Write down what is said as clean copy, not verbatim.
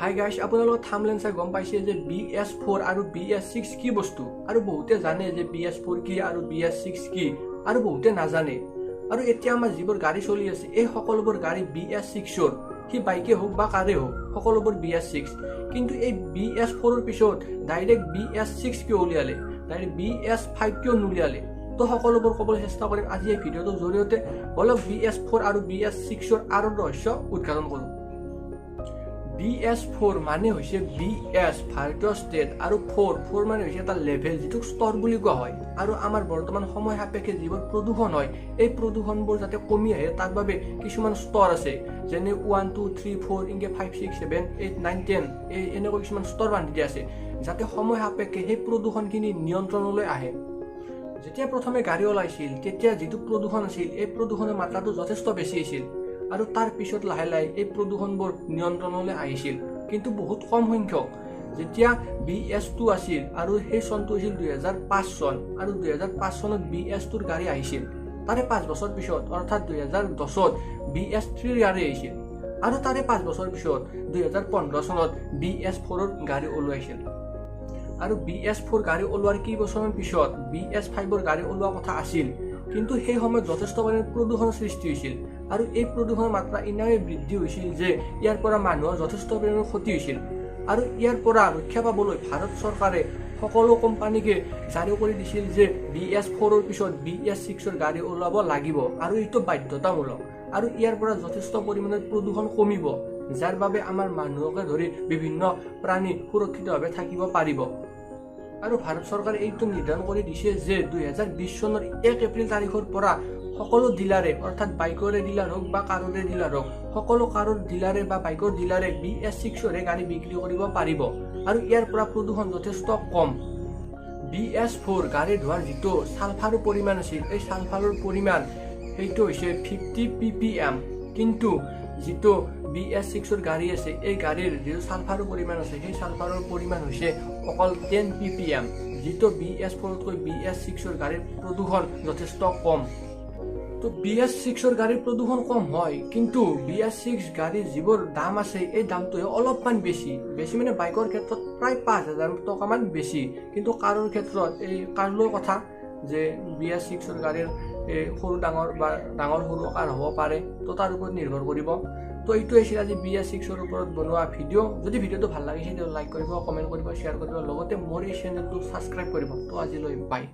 Hi guys, আপোনালোকে thumbnail চাই গম পাইছে যে BS4 আৰু BS6 কি বস্তু। আৰু বহুতে জানে যে BS4 কি আৰু BS6 কি, আৰু বহুতে নাজানে। আৰু এতিয়া আমাৰ যিবোৰ গাড়ী চলি আছে এই সকলোবোৰ গাড়ী BS6ৰ, সি বাইকে হওক বা কাৰে হওক, সকলোবোৰ BS6। কিন্তু এই BS4ৰ পিছত ডাইৰেক্ট BS6 কিয় উলিয়ালে, ডাইৰেক্ট BS5 কিয় নুলিয়ালে? তো সকলোবোৰ ক'বলৈ চেষ্টা কৰিম আজি এই ভিডিঅ'টোৰ জৰিয়তে। বলক BS4 আৰু BS6ৰ আৰু ৰহস্য উদ্ঘাটন কৰোঁ। BS4 মানে হৈছে BS ভাৰতীয় ষ্টেট, আৰু 4 মানে হৈছে এটা লেভেল, যিটোক স্তৰ বুলি কোৱা হয়। আৰু আমাৰ বৰ্তমান সময় সাপেক্ষে যিবোৰ প্ৰদূষণ হয়, এই প্ৰদূষণবোৰ যাতে কমি আহে তাৰ বাবে কিছুমান স্তৰ আছে, যেনে 1 2 3 4 এনেকৈ 5 6 7 8 9 10, এই এনেকুৱা কিছুমান স্তৰ বান্ধি দিয়া আছে, যাতে সময় সাপেক্ষে সেই প্ৰদূষণখিনি নিয়ন্ত্ৰণলৈ আহে। যেতিয়া প্ৰথমে গাড়ী ওলাইছিল তেতিয়া যিটো প্ৰদূষণ আছিল, এই প্ৰদূষণৰ মাত্ৰাটো যথেষ্ট বেছি আছিল, আৰু তাৰ পিছত লাহে লাহে এই প্ৰদূষণবোৰ নিয়ন্ত্ৰণলৈ আহিছিল, কিন্তু বহুত কম সংখ্যক। যেতিয়া BS2 আছিল, আৰু সেই চনটো হৈছিল 2005 চন, আৰু 2005 চনত BS2ৰ গাড়ী আহিছিল। তাৰে 5 বছৰ পিছত অৰ্থাৎ 2010ত BS3ৰ গাড়ী আহিছিল, আৰু তাৰে 5 বছৰ পিছত 2015 চনত BS4ৰ গাড়ী ওলাইছিল। আৰু BS4 গাড়ী ওলোৱাৰ কেইবছৰমান পিছত BS5ৰ গাড়ী ওলোৱা কথা আছিল, কিন্তু সেই সময়ত যথেষ্ট পৰিমাণে প্ৰদূষণৰ সৃষ্টি হৈছিল, আৰু এই প্ৰদূষণৰ মাত্ৰা ইমানেই বৃদ্ধি হৈছিল যে ইয়াৰ পৰা মানুহৰ যথেষ্ট পৰিমাণৰ ক্ষতি হৈছিল। আৰু ইয়াৰ পৰা ৰক্ষা পাবলৈ ভাৰত চৰকাৰে সকলো কোম্পানীকে জাৰি কৰি দিছিল যে BS4ৰ পিছত BS6ৰ গাড়ী ওলাব লাগিব, আৰু এইটো বাধ্যতামূলক, আৰু ইয়াৰ পৰা যথেষ্ট পৰিমাণে প্ৰদূষণ কমিব, যাৰ বাবে আমাৰ মানুহকে ধৰি বিভিন্ন প্ৰাণী সুৰক্ষিতভাৱে থাকিব পাৰিব। আৰু ভাৰত চৰকাৰে এইটো নিৰ্ধাৰণ কৰি দিছে যে 2020 চনৰ 1 এপ্ৰিল তাৰিখৰ পৰা সকলো ডিলাৰে, অৰ্থাৎ বাইকৰে ডিলাৰ হওক বা কাৰৰে ডিলাৰ হওক, সকলো কাৰৰ ডিলাৰে বা বাইকৰ ডিলাৰে BS6ৰে গাড়ী বিক্ৰী কৰিব পাৰিব, আৰু ইয়াৰ পৰা প্ৰদূষণ যথেষ্ট কম। BS4 গাড়ী ধোৱাৰ যিটো ছালফাৰৰ পৰিমাণ আছিল, এই ছালফাৰৰ পৰিমাণ সেইটো হৈছে 50 ppm, কিন্তু যিটো BS6ৰ গাড়ী আছে, এই গাড়ীৰ যিটো ছালফাৰৰ পৰিমাণ আছে, সেই ছালফাৰৰ পৰিমাণ হৈছে অকল 10 ppm, যিটো BS4তকৈ BS6ৰ গাড়ীৰ প্ৰদূষণ যথেষ্ট কম। তো BS6ৰ গাড়ীৰ প্ৰদূষণ কম হয়, কিন্তু BS6 গাড়ীৰ যিবোৰ দাম আছে, এই দামটোহে অলপমান বেছি, বেছি মানে বাইকৰ ক্ষেত্ৰত প্ৰায় 5000 টকামান বেছি, কিন্তু কাৰৰ ক্ষেত্ৰত এই কাৰ লৈ কথা যে BS6ৰ গাড়ীৰ এই সৰু ডাঙৰ বা ডাঙৰ সৰু কাৰ হ'ব পাৰে, তো তাৰ ওপৰত নিৰ্ভৰ কৰিব। তো এইটো আছিল আজি BS6ৰ ওপৰত বনোৱা ভিডিঅ'। যদি ভিডিঅ'টো ভাল লাগিছে তেতিয়া লাইক কৰিব, কমেণ্ট কৰিব, শ্বেয়াৰ কৰিব, লগতে মোৰ এই চেনেলটো ছাবস্ক্ৰাইব কৰিব। তো আজিলৈ বাই।